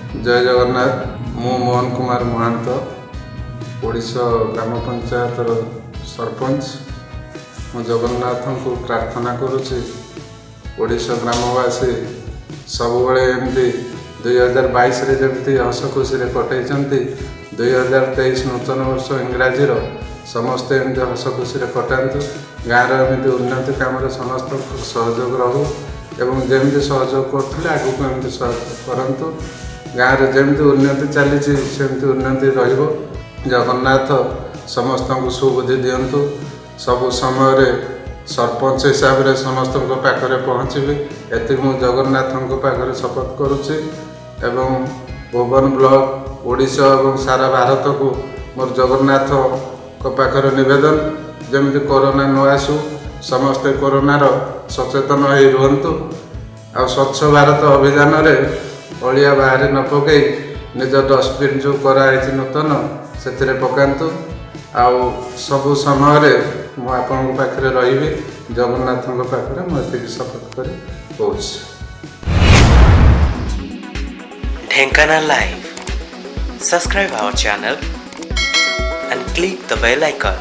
ଜୟ ଜଗନ୍ନାଥ। ମୁଁ ମୋହନ କୁମାର ମହାନ୍ତ, ଓଡ଼ିଶା ଗ୍ରାମ ପଞ୍ଚାୟତର ସରପଞ୍ଚ। ମୁଁ ଜଗନ୍ନାଥଙ୍କୁ ପ୍ରାର୍ଥନା କରୁଛି, ଓଡ଼ିଶା ଗ୍ରାମବାସୀ ସବୁବେଳେ ଏମିତି 2022ରେ ଯେମିତି ହସ ଖୁସିରେ କଟେଇଛନ୍ତି, 2023 ନୂତନ ବର୍ଷ ଇଂରାଜୀର ସମସ୍ତେ ଏମିତି ହସ ଖୁସିରେ କଟାନ୍ତୁ। ଗାଁର ଏମିତି ଉନ୍ନତି କାମରେ ସମସ୍ତଙ୍କ ସହଯୋଗ ରହୁ ଏବଂ ଯେମିତି ସହଯୋଗ କରୁଥିଲେ, ଆଗକୁ ଏମିତି ସହଯୋଗ କରନ୍ତୁ। ଗାଁରେ ଯେମିତି ଉନ୍ନତି ଚାଲିଛି, ସେମିତି ଉନ୍ନତି ରହିବ। ଜଗନ୍ନାଥ ସମସ୍ତଙ୍କୁ ସୁବୁଦ୍ଧି ଦିଅନ୍ତୁ। ସବୁ ସମୟରେ ସରପଞ୍ଚ ହିସାବରେ ସମସ୍ତଙ୍କ ପାଖରେ ପହଞ୍ଚିବି, ଏତିକି ମୁଁ ଜଗନ୍ନାଥଙ୍କ ପାଖରେ ଶପଥ କରୁଛି। ଏବଂ ଭୁବନ ବ୍ଲକ, ଓଡ଼ିଶା ଏବଂ ସାରା ଭାରତକୁ ମୋର ଜଗନ୍ନାଥଙ୍କ ପାଖରେ ନିବେଦନ, ଯେମିତି କରୋନା ନ ଆସୁ, ସମସ୍ତେ କରୋନାର ସଚେତନ ହୋଇ ରୁହନ୍ତୁ। ଆଉ ସ୍ୱଚ୍ଛ ଭାରତ ଅଭିଯାନରେ ଅଳିଆ ବାହାରେ ନ ପକାଇ ନିଜ ଡଷ୍ଟବିନ୍ ଯେଉଁ କରାହେଇଛି ନୂତନ, ସେଥିରେ ପକାନ୍ତୁ। ଆଉ ସବୁ ସମୟରେ ମୁଁ ଆପଣଙ୍କ ପାଖରେ ରହିବି, ଜଗନ୍ନାଥଙ୍କ ପାଖରେ ମୁଁ ଏତିକି ଶପଥ କରି କହୁଛି। Dhenkanal Live. Subscribe our channel and click the bell icon.